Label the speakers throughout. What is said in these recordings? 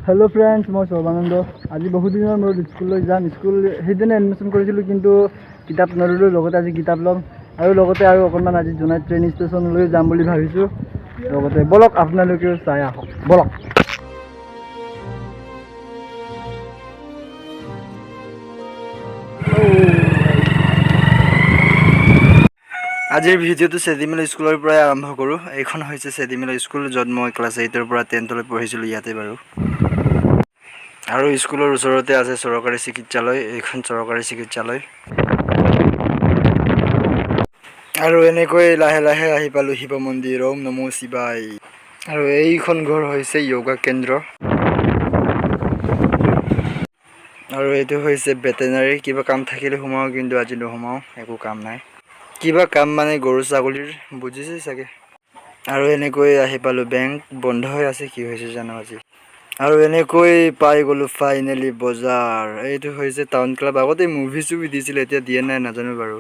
Speaker 1: Hello' friends, মই সৰ্বানন্দ। আজি বহুত দিনৰ মূৰত স্কুললৈ যাম। স্কুল সেইদিনা এডমিশ্যন কৰিছিলোঁ, কিন্তু কিতাপ নল'লোঁ। লগতে আজি কিতাপ ল'ম আৰু লগতে আৰু অকণমান আজি জোনাই ট্ৰেইন ষ্টেচনলৈ যাম বুলি ভাবিছোঁ। লগতে ব'লক, আপোনালোকেও চাই আহক, ব'লক।
Speaker 2: আজিৰ ভিডিঅ'টো চেদিমেলা স্কুলৰ পৰাই আৰম্ভ কৰোঁ। এইখন হৈছে চেদিমেলা স্কুল, য'ত মই ক্লাছ 8ৰ পৰা 10লৈ পঢ়িছিলোঁ ইয়াতে বাৰু। আৰু স্কুলৰ ওচৰতে আছে চৰকাৰী চিকিৎসালয়, এইখন চৰকাৰী চিকিৎসালয়। আৰু এনেকৈ লাহে লাহে আহি পালোঁ শিৱ মন্দিৰ, ওম নমো শিৱায়। আৰু এইখন ঘৰ হৈছে য়োগা কেন্দ্ৰ। আৰু এইটো হৈছে ভেটেনাৰী। কিবা কাম থাকিলে সোমাওঁ, কিন্তু আজি নোসোমাওঁ, একো কাম নাই। কিবা কাম মানে গৰু ছাগলীৰ, বুজিছেই চাগে। আৰু এনেকৈ আহি পালোঁ বেংক, বন্ধ হৈ আছে, কি হৈছে জানো আজি। আৰু এনেকৈ পাই গ'লোঁ ফাইনেলি বজাৰ। এইটো হৈছে টাউন ক্লাব। আগতে মুভি চুভি দিছিলে, এতিয়া দিয়ে নাই নাজানো বাৰু।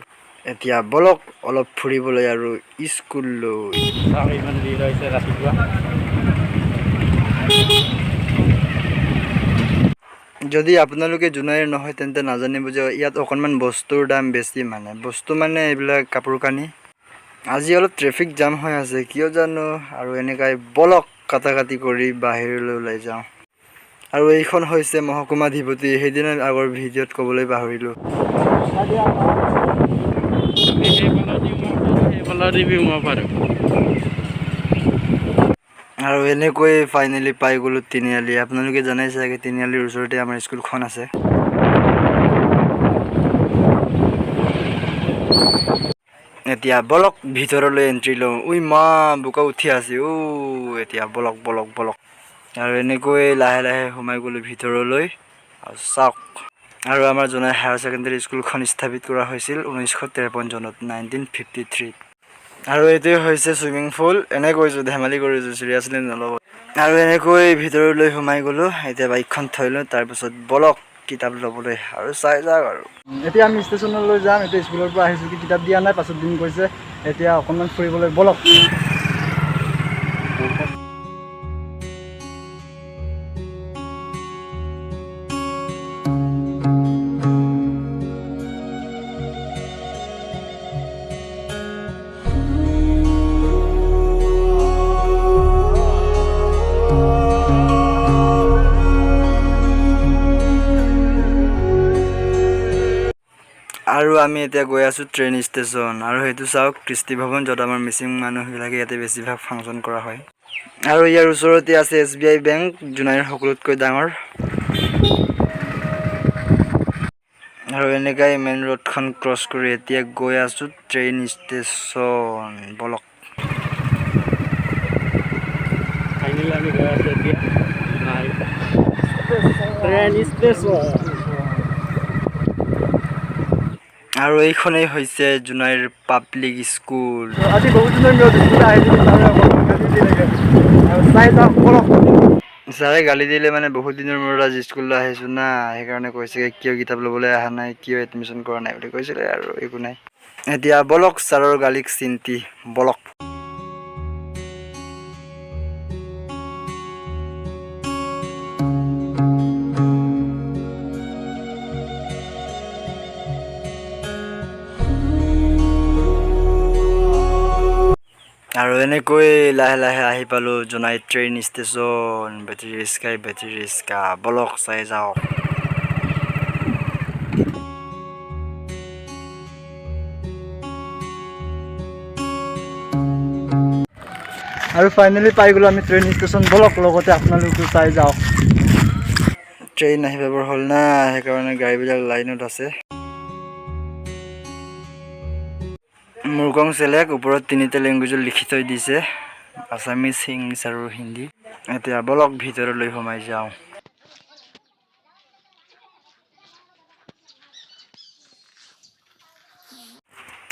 Speaker 2: এতিয়া ব'লক অলপ ফুৰিবলৈ আৰু স্কুললৈ।
Speaker 3: চাওক, ইমান ভিৰ হৈছে ৰাতিপুৱা।
Speaker 2: যদি আপোনালোকে জোনাইৰ নহয় তেন্তে নাজানিব যে ইয়াত অকণমান বস্তুৰ দাম বেছি, মানে বস্তু মানে এইবিলাক কাপোৰ কানি। আজি অলপ ট্ৰেফিক জাম হৈ আছে, কিয় জানো। আৰু এনেকাই ব'লক কাটা কাটি কৰি বাহিৰলৈ ওলাই যাওঁ। আৰু এইখন হৈছে মহকুমাধিপতি, সেইদিনা আগৰ ভিডিঅ'ত ক'বলৈ পাহৰিলোঁ।
Speaker 3: তুমি সেইফালেদি মই পাৰোঁ, সেইফালেদি মই পাৰোঁ।
Speaker 2: আৰু এনেকৈ ফাইনেলি পাই গ'লোঁ তিনিআলি। আপোনালোকে জানাই চাগে, তিনিআলিৰ ওচৰতে আমাৰ স্কুলখন আছে। এতিয়া ব'লক ভিতৰলৈ এণ্ট্ৰি লওঁ। ঐ মা, বোকা উঠি আছে অ'। এতিয়া ব'লক ব'লক ব'লক। আৰু এনেকৈ লাহে লাহে সোমাই গ'লোঁ ভিতৰলৈ। আৰু চাওক, আৰু আমাৰ জোনাই হায়াৰ ছেকেণ্ডেৰী স্কুলখন স্থাপিত কৰা হৈছিল 1953 চনত, 1953ত। আৰু এইটোৱে হৈছে চুইমিং পুল। এনে কৈছোঁ, ধেমালি কৰিছোঁ, চিৰিয়াছলি নল'ব। আৰু এনেকৈ ভিতৰলৈ সোমাই গ'লোঁ। এতিয়া বাইকখন থৈ লওঁ, তাৰপিছত ব'লক কিতাপ ল'বলৈ আৰু চাই যাওক। আৰু
Speaker 1: এতিয়া আমি ষ্টেচনলৈ যাম। এতিয়া স্কুলৰ পৰা আহিছোঁ, কি কিতাপ দিয়া নাই, পাছত দিম কৈছে। এতিয়া অকণমান ফুৰিবলৈ ব'লক।
Speaker 2: আৰু আমি এতিয়া গৈ আছোঁ ট্ৰেইন ষ্টেচন। আৰু সেইটো চাওক কৃষ্টি ভৱন, য'ত আমাৰ মিচিং মানুহবিলাকে ইয়াতে বেছিভাগ ফাংচন কৰা হয়। আৰু ইয়াৰ ওচৰতে আছে SBI bank, জোনাইৰ সকলোতকৈ ডাঙৰ। আৰু এনেকাই মেইন ৰোডখন ক্ৰছ কৰি এতিয়া গৈ আছোঁ ট্ৰেইন ষ্টেচন, ব'লক।
Speaker 3: ফাইনেলি আমি গৈ আছোঁ এতিয়া নাই ট্ৰেইন ষ্টেচন।
Speaker 2: আৰু এইখনেই হৈছে জোনাইৰ পাব্লিক স্কুল।
Speaker 1: আজি বহুত দিনৰ মূৰত স্কুল আহিছিলোঁ, ছাৰে অকণমান গালি দিলেগৈ। আৰু চাই যাওক, ব'লক।
Speaker 2: ছাৰে গালি দিলে মানে বহুত দিনৰ মূৰত আজি স্কুললৈ আহিছোঁ না, সেইকাৰণে কৈছে কিয় কিতাপ ল'বলৈ অহা নাই, কিয় এডমিশ্যন কৰা নাই বুলি কৈছিলে। আৰু একো নাই। এতিয়া ব'লক, ছাৰৰ গালিক চিন্তি ব'লক। আৰু এনেকৈ লাহে লাহে আহি পালোঁ জোনাই ট্ৰেইন ষ্টেচন। বেটেৰী ৰিক্সাই বেটেৰী ৰিক্সা, ব'লক চাই যাওক।
Speaker 1: আৰু ফাইনেলি পাই গ'লোঁ আমি ট্ৰেইন ষ্টেচন, ব'লক লগতে আপোনালোকেও চাই যাওক।
Speaker 2: ট্ৰেইন আহি পাবৰ হ'ল না, সেইকাৰণে গাড়ীবিলাক লাইনত আছে। মুৰকং চেলেক ওপৰত তিনিটা লেংগুৱেজত লিখি থৈ দিছে, আছামিজ, ইংলিছ আৰু হিন্দী। এতিয়া ব'লক ভিতৰলৈ সোমাই যাওঁ।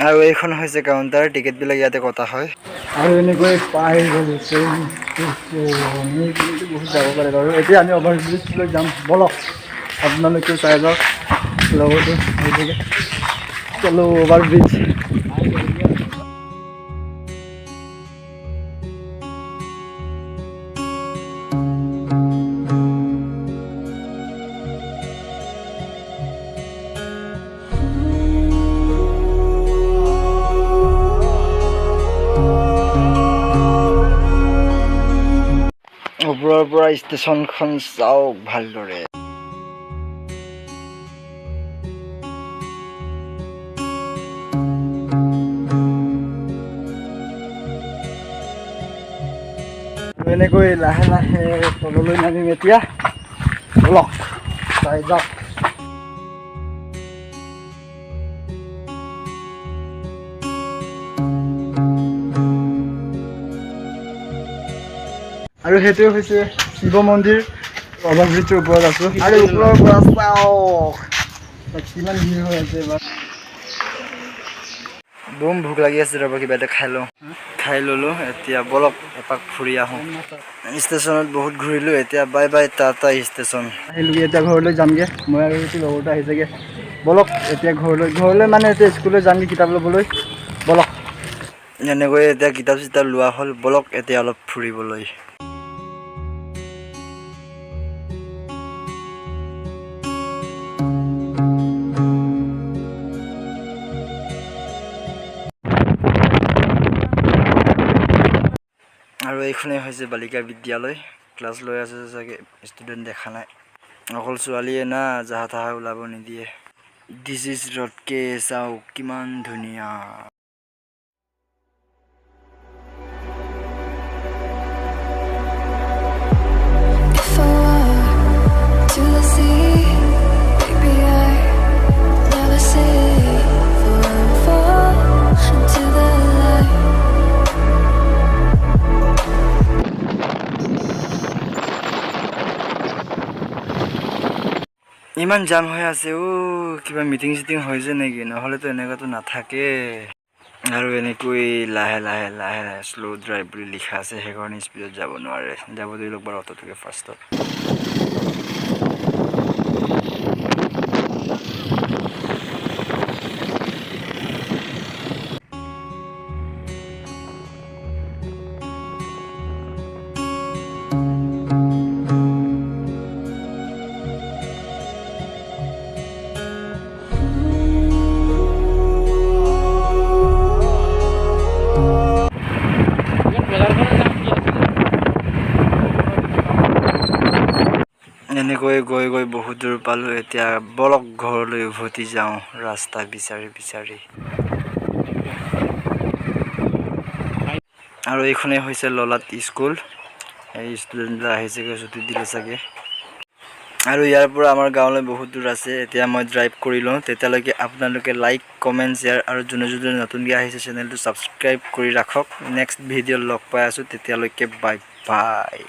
Speaker 2: আৰু এইখন হৈছে কাউণ্টাৰ, টিকেটবিলাক ইয়াতে কটা হয়।
Speaker 1: আৰু এনেকৈ পাই গ'লোঁ ট্ৰেইন ষ্টেচন। কিন্তু বহুত যাব পাৰে বাৰু। এতিয়া আমি অভাৰ ব্ৰিজলৈ যাম, ব'লক আপোনালোকেও চাই যাওক লগতে। আহি থাকে, চলো অভাৰ ব্ৰিজ।
Speaker 2: ষ্টেচনখন চাওক ভালদৰে।
Speaker 1: আৰু এনেকৈ লাহে লাহে তললৈ নামিম এতিয়া। বলক, চাই যাওক। আৰু সেইটোৱে হৈছে শিৱ মন্দিৰ। অভাৰব্ৰিজৰ ওপৰত আছো আৰু ওপৰৰ পৰা চাওক তাত কিমান ভিৰ হৈ আছে এবাৰ।
Speaker 2: বম ভোক লাগি আছে, ৰ'ব কিবা এটা খাই লওঁ। খাই ল'লোঁ, এতিয়া বলক এপাক ফুৰি আহোঁ। ষ্টেচনত বহুত ঘূৰিলোঁ, এতিয়া বাই বাই টাটা ষ্টেচন।
Speaker 1: আহিলোগৈ, এতিয়া ঘৰলৈ যামগৈ। মই আৰু এইটো লগৰটো আহিছেগৈ। বলক এতিয়া ঘৰলৈ, ঘৰলৈ মানে এতিয়া স্কুললৈ যামগৈ কিতাপ ল'বলৈ। বলক।
Speaker 2: এনেকৈ এতিয়া কিতাপ চিতাপ লোৱা হ'ল, বলক এতিয়া অলপ ফুৰিবলৈ। আৰু এইখনেই হৈছে বালিকা বিদ্যালয়। ক্লাছ লৈ আছে চাগে, ষ্টুডেণ্ট দেখা নাই। অকল ছোৱালীয়ে না, যাহা তাহা ওলাব নিদিয়ে। This is ৰদকে, চাওক কিমান ধুনীয়া।
Speaker 4: If I walk to the sea, maybe I never see. For I will fall into the light.
Speaker 2: ইমান জাম হৈ আছে অ'। কিবা মিটিং চিটিং হৈছে নেকি? নহ'লেতো এনেকুৱাতো নাথাকে। আৰু এনেকৈ লাহে লাহে লাহে লাহে, শ্ল' ড্ৰাইভ বুলি লিখা আছে, সেইকাৰণে স্পীডত যাব নোৱাৰে। যাব দিলক বাৰু অট'টোকে ফাৰ্ষ্টত।
Speaker 3: এখন বজাৰখনৰ নাম কি আছিলে?
Speaker 2: এনেকৈ গৈ গৈ বহুত দূৰ পালোঁ, এতিয়া বলক ঘৰলৈ উভতি যাওঁ ৰাস্তা বিচাৰি বিচাৰি। আৰু এইখনেই হৈছে ললাত স্কুল। এই ষ্টুডেণ্টবিলাক আহিছেগৈ, ছুটি দিলে চাগে। আৰু ইয়াৰ পৰা আমাৰ গাঁৱলৈ বহুত দূৰ আছে। এতিয়া মই ড্ৰাইভ কৰি লওঁ, তেতিয়ালৈকে আপোনালোকে লাইক, কমেণ্ট, শ্বেয়াৰ আৰু যোনে যোনে নতুনকৈ আহিছে চেনেলটো ছাবস্ক্ৰাইব কৰি ৰাখক। নেক্সট ভিডিঅ'ত লগ পাই আছোঁ, তেতিয়ালৈকে বাই বাই।